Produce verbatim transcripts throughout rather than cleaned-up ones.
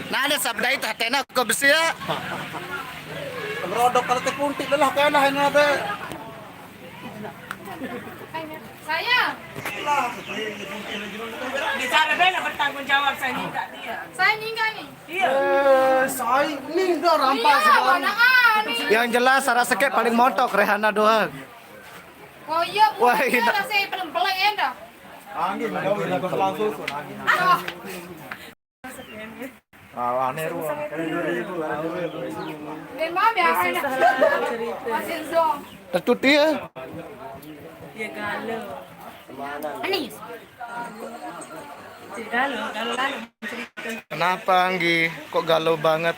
Nah, ada sabda itu hatena kok besi ya. Ngerodok kalau teh puntik dah lah, kayak lah ini ada. Di sana bela bertanggung jawab, saya minta dia. Saya nyingga nih. Iya. Eh, saya ini udah rampas Iya, sekarang. Mana ah nih? Yang jelas Sarah Seke paling montok, Rehana doang. Oh iya, Wah, mungkin enak. Ada saya pelem-pelem ya dah. Angin, udah udah langsung angin. Ah, Ah, aneh ruang. dan maaf ya. Masih zong. Tercuti ya. Ya galau. Anis. Galau, galau lalu. Kenapa Anggi? Kok galau banget?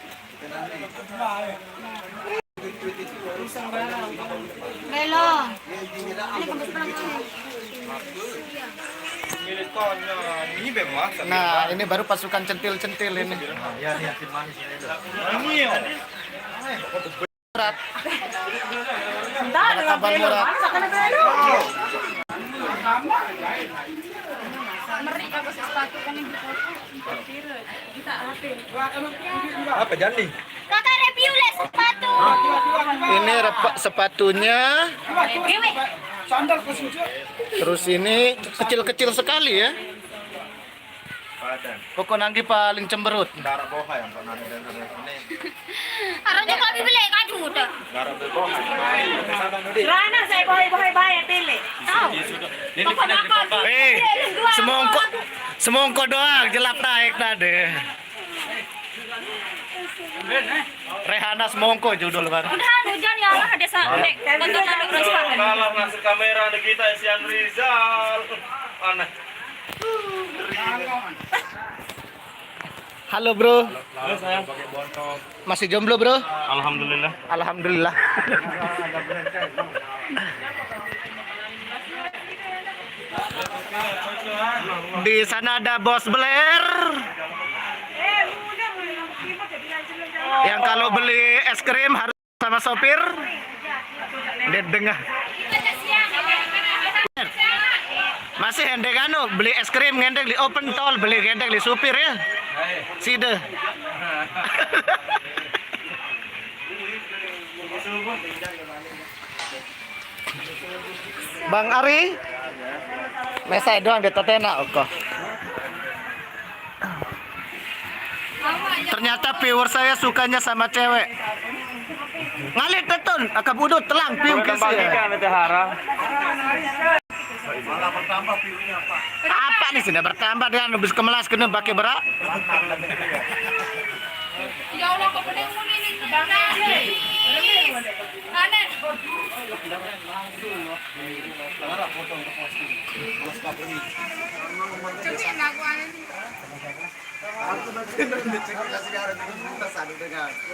Belum. Ini kembali pulang sini. Nah, ini baru pasukan centil-centil ini. Ya, nih, tim manis ini. Berat. Entah dengan Abang belo. Murad. Masa kena belo? Meri kalau sepatu kan yang dipotong. Kita apa? Apa jadi? Kakak review lah sepatu. Ini repak sepatunya. Review eh. Terus ini kecil-kecil sekali ya. Pokok Anggi paling cemberut. Darah boha yang pernah ada dari sini. Arahnya kami beli kadu dah. Darah boha. Rana saya bohai-bohai bayar pilih. Tahu. Pokoknya kami Eh, semongko, semongko doang jelap naik tadi. Rehana semongko judul baru. Udah hujan ya Allah ada sa dek. Tentu tanduk rezeki. Kalah masuk kamera ada kita Sian Rizal. Aneh. Halo bro. Masih jomblo bro? Alhamdulillah. Alhamdulillah. Di sana ada Bos Beler. Yang kalau beli es krim harus sama sopir. Dia dengah. Masih hendek anu beli es krim ngendek di open tol beli ngendek di supir ya. Side. Bang Ari, mesai doang di tetena oko. Ternyata viewer saya sukanya sama cewek. Ngalit tetun, akab udut telang piu kisi. Apa nih sini bertambah dia anu bis kemelas kena pakai berak. Ya Allah kok pening muni nih. Nangis. Aneh. Cuci aku aneh.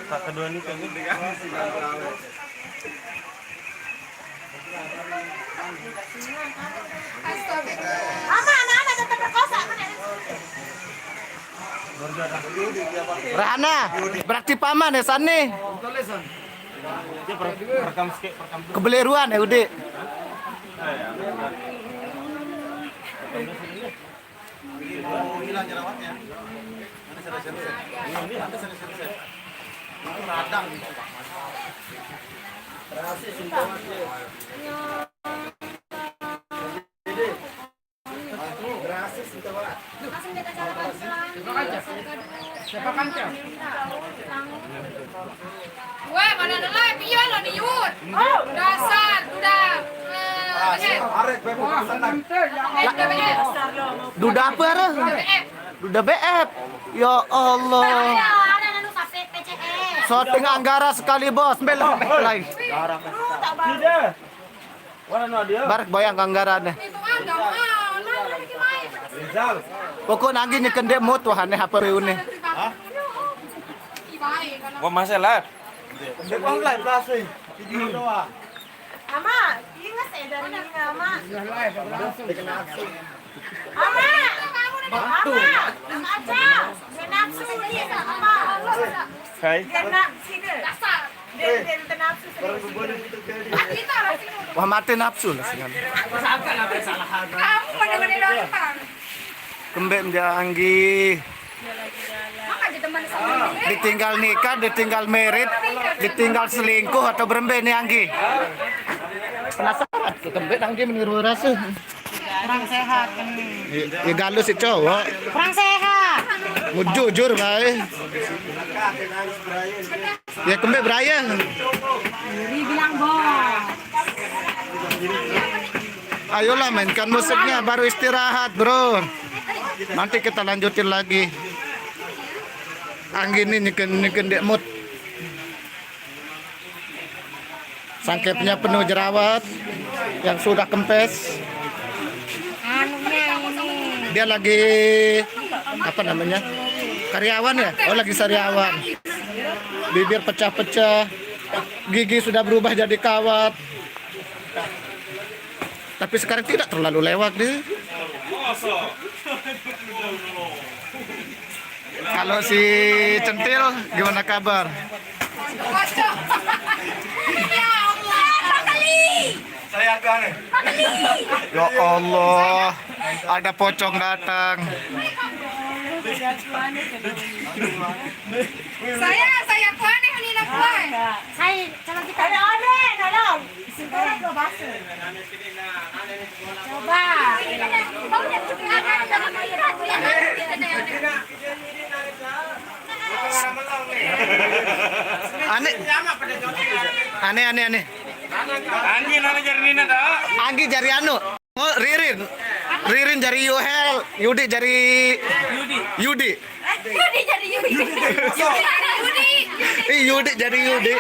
Tak kedua ini kan. Mama, anak-anak tetap berkosa. Rana, berarti paman ya Sani. Kebeleruan ya Udik. Weh, mana ada lah, pion lo ni Yud. Dasar, udah. Eh, Duda apa ada? Duda B F. Ya Allah. Syuting Anggara sekali bos. Bel lain. Barek boyang Anggara deh. Pokok nanti nyekendek mut wahane apa ini. Gua masih live. Dia online plastik. Video doang. Ama, ingat saya dari Mama. Ama, Ama, Ama, nafsu dia sama. Hai. Dia nafsu dia. Dia dia nafsu sendiri. Wah mati nafsu lah sih. Kamu mana mana doang. Kembek dia Anggi. Maka aja teman sama. Ditinggal nikah, ditinggal merit, ditinggal selingkuh atau berembe nih, Anggi? Penasaran, kembe Anggi meniru rasa. Kurang sehat ini. Ya, ya galuh si cowok. Kurang sehat. Mau jujur bae. Ya kembe beraya. Dibilang bos. Ayolah, mainkan musiknya, baru istirahat, Bro. Nanti kita lanjutin lagi. Anggi ini nyeken, nyeken dek mood. Sangkepnya penuh jerawat yang sudah kempes. Anunya ini. Dia lagi, apa namanya? Karyawan ya? Oh, lagi sariawan. Bibir pecah-pecah. Gigi sudah berubah jadi kawat. Tapi sekarang tidak terlalu lewat deh. Kalau si Centil, gimana kabar? Ya Allah. Saya agak nih. Ya Allah, ada pocong datang. Saya, saya kuah nih, ini nak kuah. Saya, kalau kita ada, nolong. Coba. Aneh. Aneh, aneh, aneh. Anggi nana jari nina dah. Anggi jari anu. Oh, Ririn. Ririn jari Yuhel, Yudi jari Yudi. Yudi jari Yudi. Yudi jari Yudi. Ih, Yudi jari Yudi.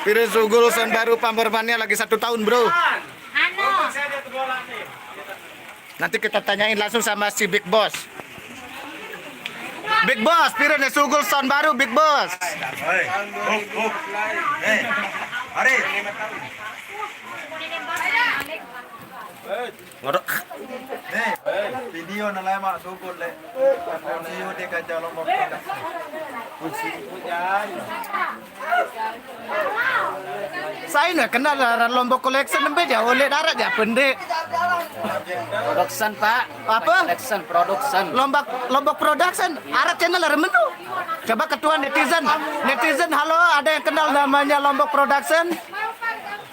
Pire sugul son baru pamormannya lagi satu tahun, Bro. Anu. Nanti kita tanyain langsung sama si Big Boss. Big Boss, pire ne sugul son baru, Big Boss? Hei. Hei. Hari. Ngodok. Nih, video na lama sugul le. Kunci udah kaca Lombok. Kunci. Saya nggak kenal lah Lombok Collection, nembe ja oleh darat ja pendek. Production, Pak. Apa? Production, production. Lombok, Lombok Production, arat channel ada menu. Coba ketua netizen, netizen, halo, ada yang kenal namanya Lombok Production?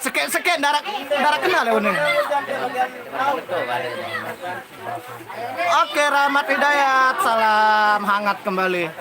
Sekek-sekek darat, darat kenal ya ini. Oke, Rahmat Hidayat, salam hangat kembali.